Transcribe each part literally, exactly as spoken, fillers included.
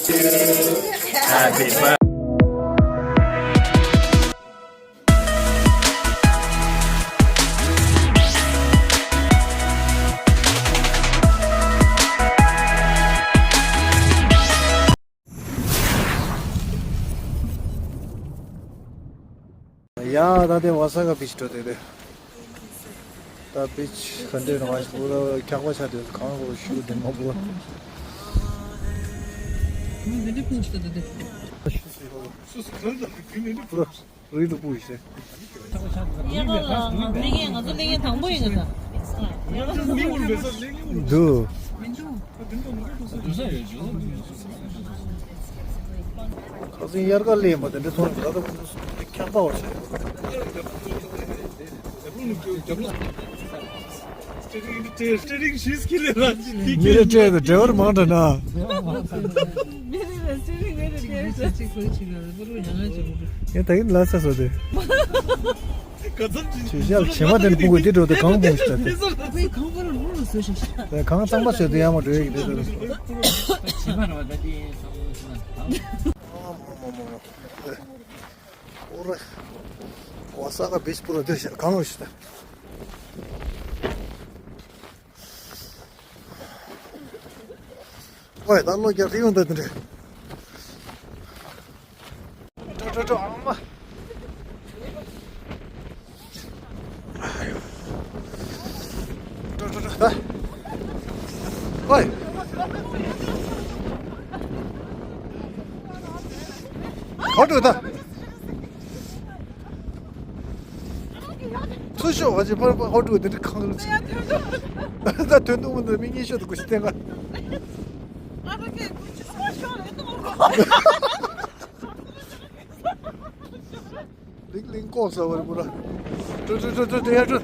Happy birthday. ཡ། ད་དེ་ཝ་ས་ག་བིཆ་འགྲོ་དེ་རེད། ད་བིཆ་ག་འདྲས་རང་ཞིག་པུ་ར་འཁྱག་པ་ཆགས་དུས་གང་རུ་ཤུགས་ལྡན་མ་པུ་ར། འདི་འདྲས་ཕུང་ཞིག་ད་དེ། པུ་ར་རི་ལུ་པུ་ཡིས་རེད། ཡ་ག་ལ་ང་ཚོ་ལས་ཀ་དང་པོ་ཡིན་གི་ད། འདུག་ཁ་སང་དབྱར་ཁ་ལས་མ་དེ་འདྲ་མཐོང་ཡོད་ད། ཁྱག་པ་བ་ཆེ། མི་རེ་སྤྲད་དུ་འབྲེལ་བར་མང་དྲགས་ན། ངས་ད་གིན་ལ་ས་སོ་དེ། ཆུ་ཤེལ་བྱེ་མ་དེ་ནི་སྤུངས་དགོས་དེ་འགྲོ་དེ་གང་སྤུངས་ཤིག་ད་དེ། གང་གཙང་མ་བཟོས་དུ་ཡང་མ་འགྲོ་ཡ་གི་དེ་ཚོ་རེད། ཨོ་རེད། ཝ་ས་ག་བིཆ་པུ་ར་དེ་ཤ་གང་ལོ་ཤི་ད། ཝེ་ད་ལོ་རྒྱག་རེ་ཡོང་ད་དེ་འདྲ། ཏྲོ་ཏྲོ་ཏྲོ་ཨ་མ། ཏྲོ་ཏྲོ་ཏྲོ་ད། ཝེ། ཧོ་ཏྲོ་ད། ཚུར་ཤོག་བ་ཅི་ཕར་ཕར་ཧོ་ཏྲོ་དེ་འདྲ་གང་ལ་ཅི། ད་ཐོན་དུ་མི་འདུག་མི་ཉེ་ཤོས་དུ་ཀུ་ཤི་བསྟན་ག། ལིང་ལིང་ལྐོག་ཟ་བར་པུ་ར། ཏྲུ་ཏྲུ་ཏྲུ་ཏྲུ་ཏྲུ་ཡ་ཏྲུ།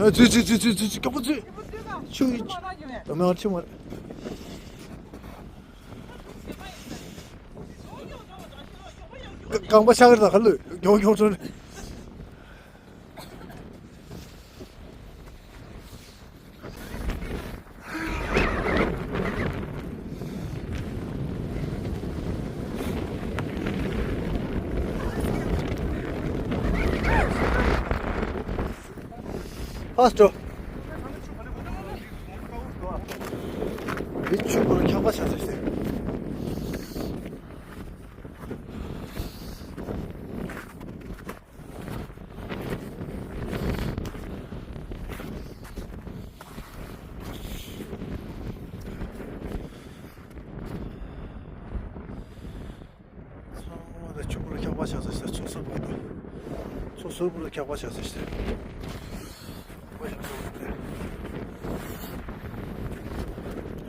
ཨ་ཙི་ཙི་ཙི་ཙི་ཙི་ཙི་ཀ་པུ་ཙི། ཆུ་ཡི་ད་མེ་བར་ཆི་མ་རེད། རྐང་པ་ཤ་གར་དང་ཁ་ལུད་མགྱོགས་མགྱོགས་ཚོར། ཕ་སྤྲོ། འདི་ཆུ་བུར་འཁྱག་པ་ཆགས་ཚར་ཏེ། ཚང་མ་ད་ཆུ་བུར་འཁྱག་པ་ཆགས་ཚར་ཏེ། མཚོ་ས་བུར་དུ། མཚོ་ཟུར་བུར་འཁྱག་པ་ཆགས་ཚར་ཏེ།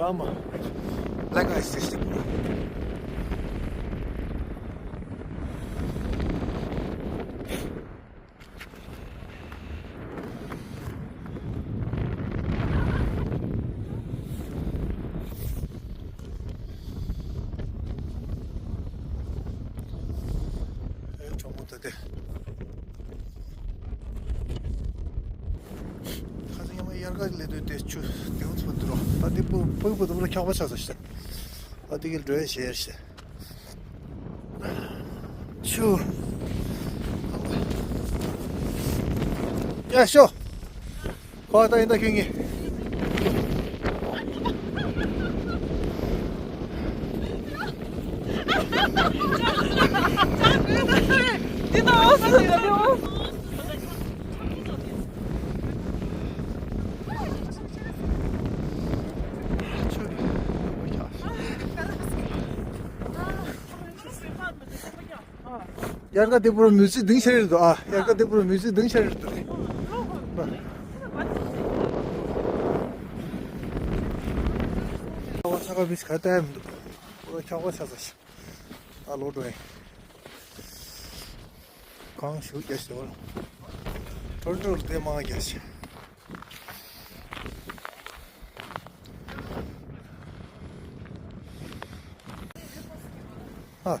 ཨ་མ། Black ice ཟེར་ཞིག་ཨེ། གྲོགས་པོ་ད་དེ། ཁ་སང་ཉི་མ་དབྱར་ཁ་སླེབས་དུས་དེ་ཆུ་དེའུ་ཚོ་འདུག་རོ། ད་དེ་སྤུ་སྤུ་སྤུ་དུ་ལ་འཁྱག་པ་ཆགས་ས་ཤི། ད་དེ་གི་འགྲོ་ཡ་བྱེད་ཡ་ཤི། ཆུ། ཡ་ཤོ། ཁོ་ད་ཡིན་ད་ཁྱོད་ངས། འདི་ད་ཨོ་སི་ད་ཨོ། དབྱར་ཁ་དེ་པུར་མུ་ཟི་ལྡིང་ཤར་རེད་འདུག་ཨ། དབྱར་ཁ་དེ་པུར་མུ་ཟི་ལྡིང་ཤར་རེད་འདུག་རེད། ཨ་ས་ཁ་བིས་ག་ལྟ་ཡ་མི་འདུག་པུ་ར་འཁྱག་པ་ཆགས་ས་ཤི། ཨ་ལོ་འགྲོ་ཡིན། གང་ཞུ་རྒྱ་ཞུ་བ། ཐོར་ཐོར་དེ་མང་རྒྱ་ཞུ། ཧ།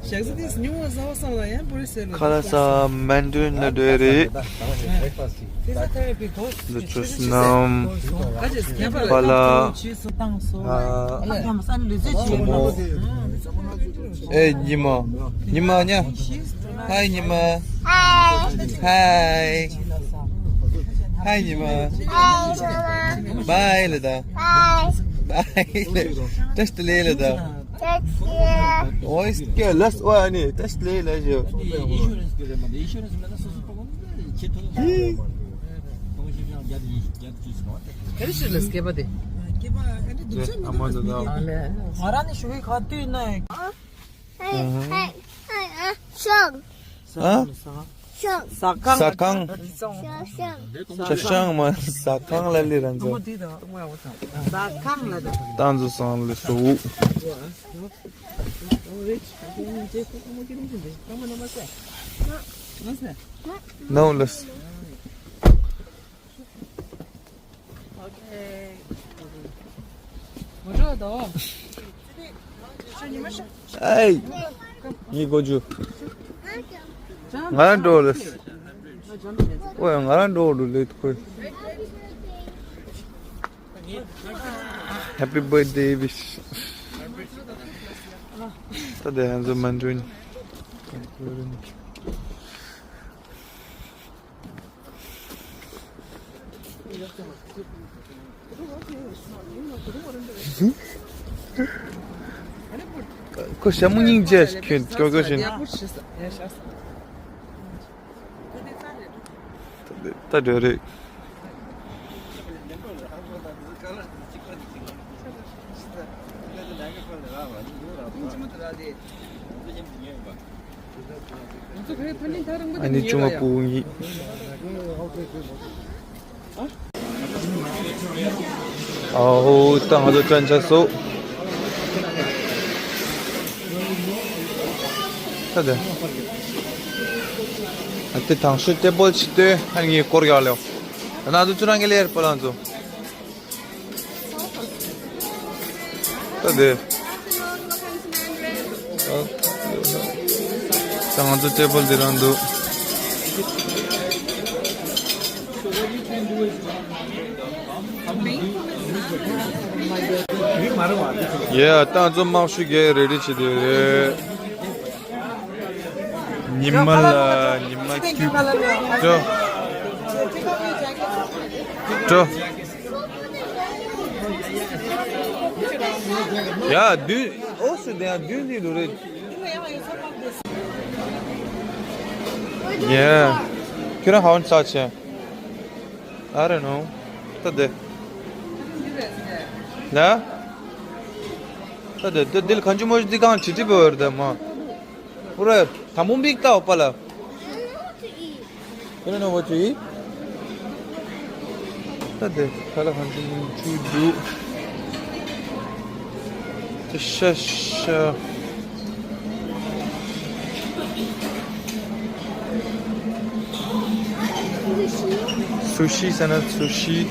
ཞག་ཚི་དེ་ཉུང་བ་ཟ་བ་བསམ་ལ་ཡང་བོད་ཟེར་ལ། ཁ་ལག་ས་མན་ཌུན་ལ་འདྲ་རེད། འདི་ཆུ་སྣམ། ཕ་ལ། ཨེ་ཉི་མ། ཉི་མ་ཉ། ཧའི་ཉི་མ། ཧའི། ཧའི་ཉི་མ། བའི་ལ་ད། བའི་ལ། བཀྲ་ཤིས་བདེ་ལེགས་ལ་ད། ཨོ་ཡེ་སྐྱོ་ལ་སོ་ཨ་ནི་བཀྲ་ཤིས་བདེ་ལེགས་ལ་ཞུ། ག་རེ་ཞིག་ལ་སྐྱེས་པ་དེ། ང་རང་ནི་ཞུ་བའི་ཁ་དུས་ན། ཤང་། ཨ། ཤང་། ཟ་ཁང་། ཤང་། ཤང་། ཤང་མ་ཟ་ཁང་ལ་ལི་རང་ཚོ། ཟ་ཁང་ལ་ད། ཏང་ཙུ་སང་ལི་སུ། ནོ་ལི། ཨེ། ངའི་གོ་ཇུ། ང་རང་འགྲོ་ལེ། ཨོ་ཡ་ང་རང་འགྲོ་འགྲོ་ལེ་ཁོས། Happy birthday wish. ད་དེ་ཧན་ཟོ་མན་ཌུན། ཁོ་ཞྭ་མོ་སྙིང་རྗེ་ཁྱོད་ཀྱོ་ཀྱོ་བཞིན། ད་འདྲ་རེད། ཨ་ནི་ཅུང་ཨ་ཕྲུ་གུ་གཉིས། ཨའོ་ད་ང་ཚོ་ཅན་ཆ་སོ། ད་དེ། ཨ་དེ་དང་ཤོས་ཏེ་པོལ་ཆི་ཏེ་ཨ་ནི་ངའི་སྐོར་རྒྱག་ལེའོ། ད་ང་ཚོ་ཅུ་རང་གི་ལེར་པ་ལང་ཚོ། ད་དེ། ད་ང་ཚོ་ཊེ་བལ་འདི་རང་འདུག་ཡེ། ད་ང་ཚོ་དམག་ཤུགས་རྒྱག་རེ་ཌི་བྱེད་དེ་རེད། ཉི་མ་ལ་ཉི་མ་ཁྱུག་ཅོ། ཅོ། ཡ་བདུན། ཨོ་སུ་དེ་ཡང་བདུན་འདི་འདུག་རེད། ཡ། ཁྱོད་རང་ཧ་ཝན་ས་ཆེ། I don't know. ད་དེ། ན། ད་དེ་དེ་འདི་ལ་གང་ཅི་མོ་འདི་གང་ཅི་ཅི་བོར་དེ་མ། པུ་ར་དམ་པོ་མིག་ལྟ་བ་པ་ལ། You don't know what to eat? ད་དེ་ཁ་ལག་གང་ཅི་མིན་ཆུ་འདུག་ཤ་ཤ། སུ་ཤི་ཟེར་ན་སུ་ཤི།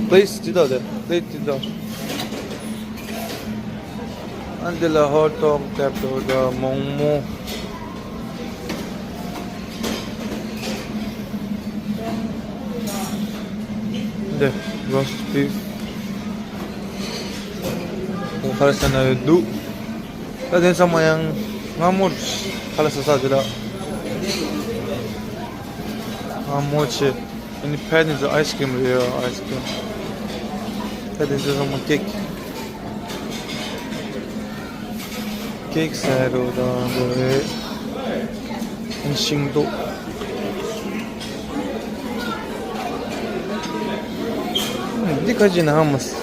Place ཅི་འདྲ་དེ། Place ཅི་འདྲ། ཨ་འདི་ལ་ཧོཊ་ཌོག་བརྒྱབ་འདུག་ད་མོག་མོག་འདི་རོ་སི་ཊི་བིཕ། ཁ་ལག་ཟ་ན་ཡོད་འདུག་ད་དེ་ཚང་མ་ཡང་སྔ་མོར་ཁ་ལག་ཟ་ས་དེ་ལ་སྔ་མོ་ཆེ། ཨ་ནི་ཕར་ནས་ཨའི་སི་ཀྲིམ་རེད། ཨའི་སི་ཀྲིམ། ད་དེ་ཚོ་ཚང་མ་ཀེག་ཀེག་ཟ་རོ་དང་འགྲོ་རེད། ཨ་ནི་ཤིང་ཏོག་འདི་ཁ་ཅིག་ན་ཧ་མ་སི།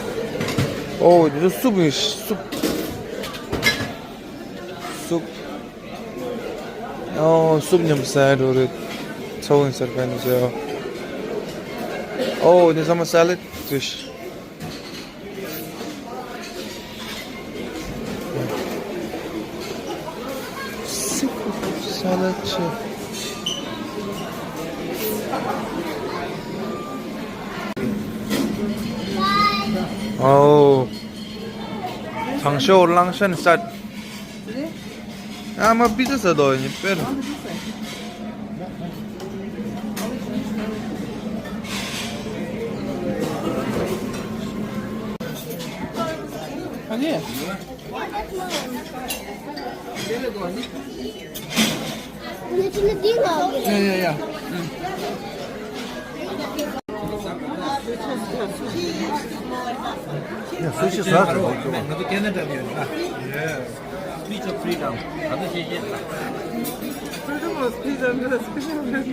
ཨོ་འདི་ཚོ་སུབ་ཡིན། སུབ། སུབ། ཨོ་སུབ་མཉམ་ཟ་རོ་རེད། ཚ་བོ་ཡིན་ཟེར་ག་ནས་ཟེར། ཨོ་འདི་ཚང་མ་སེ་ལད་ཅིག་སེ་ལད་ཆེ། ཨོ། དང་ཤོག་ལང་ཤན་སད། ཨ་མ་པི་ཛ་ཟ་དོ་ཡིན་པེར། ཨ་ནི། ཡ་ཡ་ཡ། ཡ་སུ་ཤི་ཟ། ང་ཚོ་ཁེ་ན་ཌ་ནས་ཡོད་ན། Speech of freedom. ང་ཚོ་ཤེས་ཤེས་ལ། Freedom of speech and speech of freedom.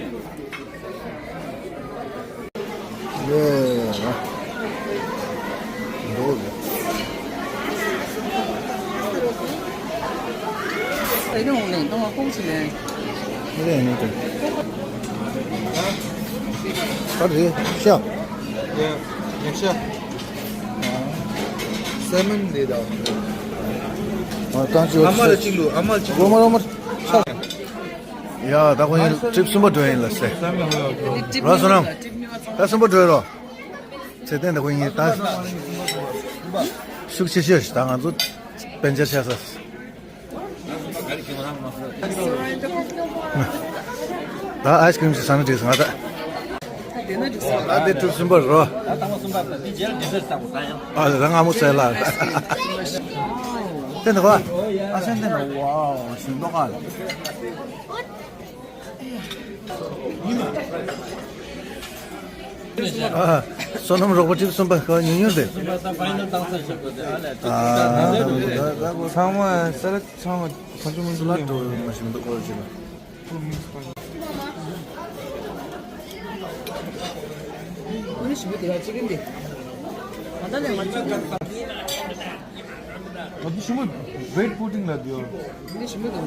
ཡེ། འགྲོ། ཨེ་རེད། འོང་ལེ་གཏོང་བ་ཁོང་ཚོ་ལེ། ཨེ་རེད་ནི་ཏེ། ཨ་རེད་ཤ། ཡ་ཡ་ཤ། སེ་མོན་ལེ་ད། ཨ་ཏང་ཅི་ཨ་མ་ལ་གཅིག་ལུ། ཨ་མ་ལ་གཅིག་ལུ། རོ་མ་རོ་མ་ཤ། ཡ་ད་ཁོ་ཡིན། ཊི་རིབ་གསུམ་པ་འགྲོ་ཡིན་ལ་སེ། རོ་སོ་ནམ། ད་གསུམ་པ་འགྲོ་ཡིན་རོ། ཚེ་བརྟན་དེ་ཁོ་ཡིན་ད། ཤུགས་ཆེ་ཤོས་ཤིག་ད་ང་ཚོ་སྤེན་ཆ་ཆ་ས། ད་ཨའི་སི་ཀྲིམ་ཞིག་ཟ་ན་འགྲིག་སོང་ང་ད། ད་དེ་ན་འགྲིག་སོང་། ད་དེ་ཊི་རིབ་གསུམ་པ་རོ། ད་ལྟ་མ་གསུམ་པ་ད་འདི་རྗེས་ལ་ཌི་ཟར་ཊི་བཏང་དགོས་ད་ཡང་། ཨ་ད་སྔ་མོ་ཟས་ལ། དེ་འདི་གོ། ཨ་སེན་དེ་ན་ཝའོ་ཞིམ་མདོག་ཁ་ལ། ཨ། བསོད་ནམས་རོགས་པ་ཊི་རིབ་གསུམ་པ་ག་ཉུང་ཉུང་དེ། ཨ། ཚང་མ་ས་ལ་ཚང་མ་གང་བྱུང་མང་བྱུང་ལ་འགྲོ་མ་ཞིག་འདུག་གོ་ཅི་ལ། ཨ་ནི་ཞིམ་པོ་དེ་ལ་ཅི་གིན་དེ། ང་ད་ནས་མ་ཅི་གིན། ང་ཚོ་ཞིམ་པོ་ཝེཊ་པུ་ཌིང་ལ་དེའོ། འདི་ཞིམ་པོ་འདུག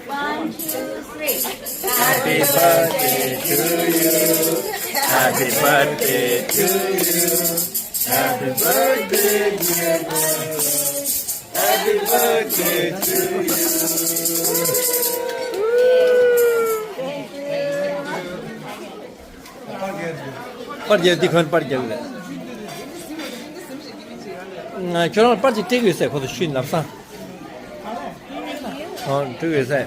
One, two, three. Happy birthday to you. Happy birthday to you. Happy birthday, dear boy. Happy birthday to you. པར་རྒྱག་འདི་ཁོན་པར་རྒྱག་ལ། ང་ཁྱོད་རང་པར་ཅིག་སྤྲད་ཡོད་ཟེར་ཁོ་ཚོ་ཤུལ་ལབ་སང་། ཨོ་འགྲིག་ཡོད་ཟེར།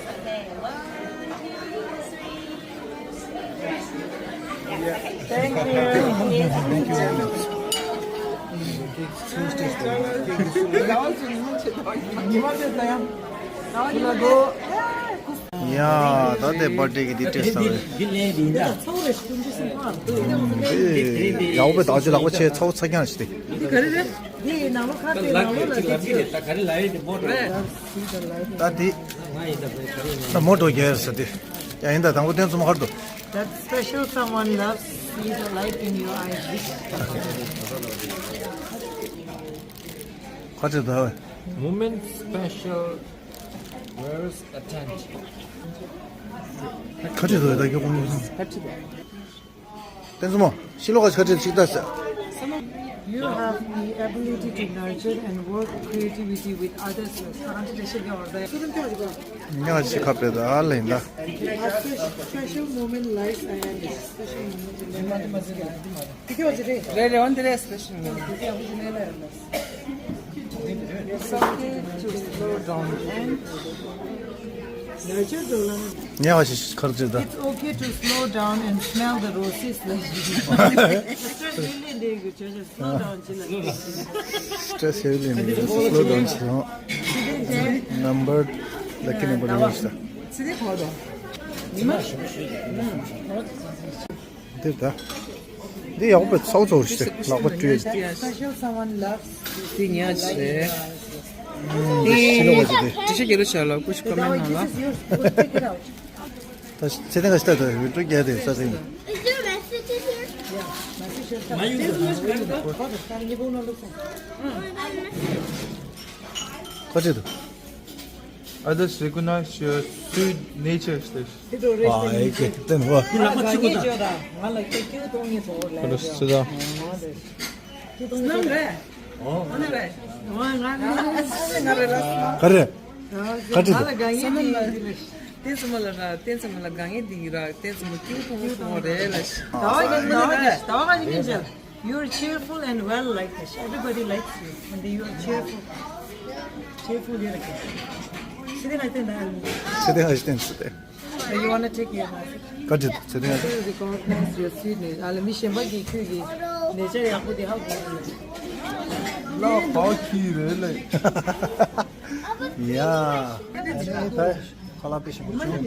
Thank you. Thank you very much. ཉི་མ་དེ་ད་ཡང་ཁུ་ལ་གོ། ཡ། ད་དེ་བར་ཐི་ཌེ་གི་འདི་སྤྲད་ས་རེད། འདི་ལས་འདི་འདྲ། ཡག་པོ་བདག་ཅི་ལག་པ་ཆེ་ཚ་བོ་ཚ་རྐྱང་ཞིག་སྟེ། འདི་ག་རེ་རེད། འདི་ནང་ལོ་ཁ་དེ་ནང་ལོ་ལ་དེ་ཅི་རེད། ད་ག་རེ་ལ་ཡོད་དེ་མོ་རེད། ད་དེ། ད་མོ་ཏོ་རྒྱལ་ས་དེ། ཡ་ཡིན་ད་དང་པོ་བསྟན་ཚོ་མ་ཁར་དུ། That special someone loves, see the light in your eyes. ཁ་ཆེ་ད་བས། Moment special, where's attention? ཁ་ཆེ་ད་བས་ད་ཀྱོ་ཀོང་ཀྱོ་སང་། ཁ་ཆེ་ད། བསྟན་ཚོ་མོ་ཤི་ལོ་ཁ་ཆེ་ཁ་ཆེ་ཅིག་ད་ས། You have the ability to nurture and work creativity with others. ཉག་ཅིག་ཁ་པེ་ད་ཨ་ལེན་ད། A spe- special moment lies ahead. Special moment in the life. རེད་རེད། འོན་ཏེ་རེད། སི་པེ་ཤལ་མོ་མེན་ཊི། It's okay to slow down and ཉག་ཅིག་ཁར་ཅིག་ད། It's okay to slow down and smell the roses. Slow down བྱེད་ལ། སི་ཊེ་རེ་སི་ཧེ་བི་ལེན་ནས་སི་ལོ་ཌའུན་བྱེད་ཡོང་། ནམ་བར་ལ་ཀི་ནམ་བར་ཡོང་ཞིག་ད། ཚེ་རིང་གོ་དོ། ཉི་མ། འདིར་ད། འདི་ཡག་པོ་ཚོགས་ཚོགས་ཞིག་ལག་པ་བཀྲུས། Special someone loves འདི་ཉག་ཅིག་རེད། འདི་ཤི་ལོ་བ་ཅིག་དེ། དྲི་ཤ་རྒྱལ་ལོ་བྱ་ལ་ཀུ་ཤི་ཀོ་མེན་ཊི་ནང་ལ། ད་ཚེ་ཏན་ག་ཤི་ད་ད་བི་ཀྲུ་རྒྱལ་དེ་ས་ཏན། Is there messages here? Yeah, messages are ད་ནི་ངེས་པོ་ནང་ལོགས་སོང་། ག་ཅི་འདུག Others recognize your sweet nature. ཨ་ཨེ་ཀེ་ཏན་བ། ང་ལ་ཁྱོད་ཁྱོད་གཏོང་ངེས་སོང་ལ། ཁ་རུ་སི་ད། ང་རེད། ང་རེད། ང་རེད། ག་རེ། ག་ཅི་འདུག་བསྟན་སྲིད་མོ་ལ་ར། བསྟན་སྲིད་མོ་ལ་དགའ་ངེས་འདི་ཡིན་ར། བསྟན་སྲིད་མོ་སྐྱིད་པོ་གཏོང་གཏོང་རེད་ལ། ཟླ་བ་གཉིས། ཟླ་བ་གཉིས། ཟླ་བ་གཉིས་ཀྱི་རྗེས། You're cheerful and well liked. Everybody likes you and you are cheerful. Cheerful. ཚེ་ཏན་ག་ཤི་ད། ཚེ་ཏན་ག་ཤི་ད། You wanna take your message? ག་ཅི་འདུག་ཚེ་ཏན་ག་ཤི། Recognize your sweetness. ཨ་ལ་མི་གཞན་པ་གིས་ཁྱོད་ཀྱི་ནེ་ཅར་ཡག་པོ་དེ་ཧ་གོ་གི་ལ་བ་ཁྱི་རེད་ལེ། ཡ། ད་ཁ་ལག་དཔེ་ཞིམ་པོ་བྱུང་།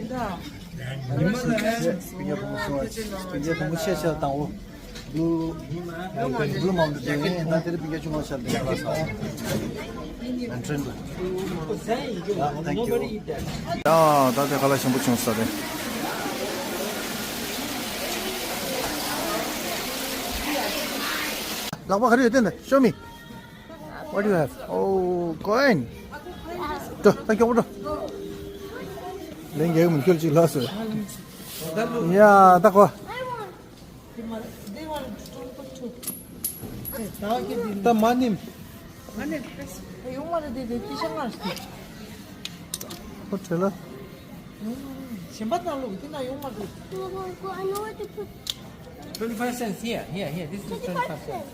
ཉི་མ་ལ་སྤུན་ཀྱག་བུ་མོ་སོང་བ། སྤུན་ཀྱག་བུ་མོ་ཆེ་ཆེ་དང་བོ། Blue, blue mountain དེ་ཡིན། ད་དེར་སྤུན་ཀྱག་ཆུང་བ་ཤར་དེ་ལ་སོང་། Entrance. Yeah, thank you. ཡ་ད་དེ་ཁ་ལག་ཞིམ་པོ་བྱུང་ས་རེད། ལག་པ་ག་རེ་ཡོད་དེ་འདི། Show me. What do you have? Oh, coin. འགྲོ། ད་མགྱོགས་པོ་འགྲོ། ལན་རྒྱག་གི་མི་འཁྱོལ་ཅིག་ལགས་སོ། ཡ་ད་གོ། ད་མ་ནིམ། ཁོ་བྲེལ་ལ། གཞན་པ་ནང་ལོགས་དེ་ན་ཡོང་མ་རེད། Twenty-five cents here, here, here. This is twenty-five cents.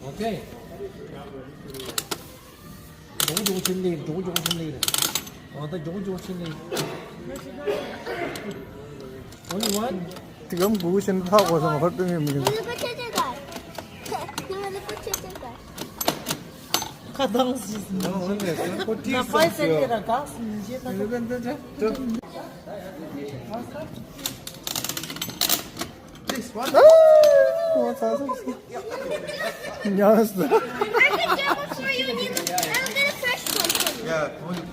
Okay. འགྲོ་འགྲོ་ཕྱིན་ལེ། འགྲོ་འགྲོ་ཕྱིན་ལེ། འོ་ད་འགྲོ་འགྲོ་ཕྱིན་ལེ། Only one? དེ་གམ་གུ་ཤན་ཐག་པ་སོང་ཧར་ཏུ་ངེས་མི་འདུག་ཁ་ཐང་སི་སི། ཁོ་ཊི་ན་ཕའི་སེན་ཏེ་ར་ག་སི་མི་ཤེས་ད། This one. ཉམས་སོ། I can do it for you, Nima. I'll get a fresh one for you. Yeah, only.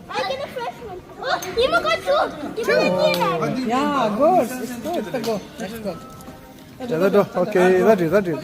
I get a fresh one. Oh, Nima got two. Nima got two. Yeah, good. It's good. Go. Let's go. ད་ད་འགྲོ། ཨོ་ཁེ། ད་འགྲོ། ད་འགྲོ།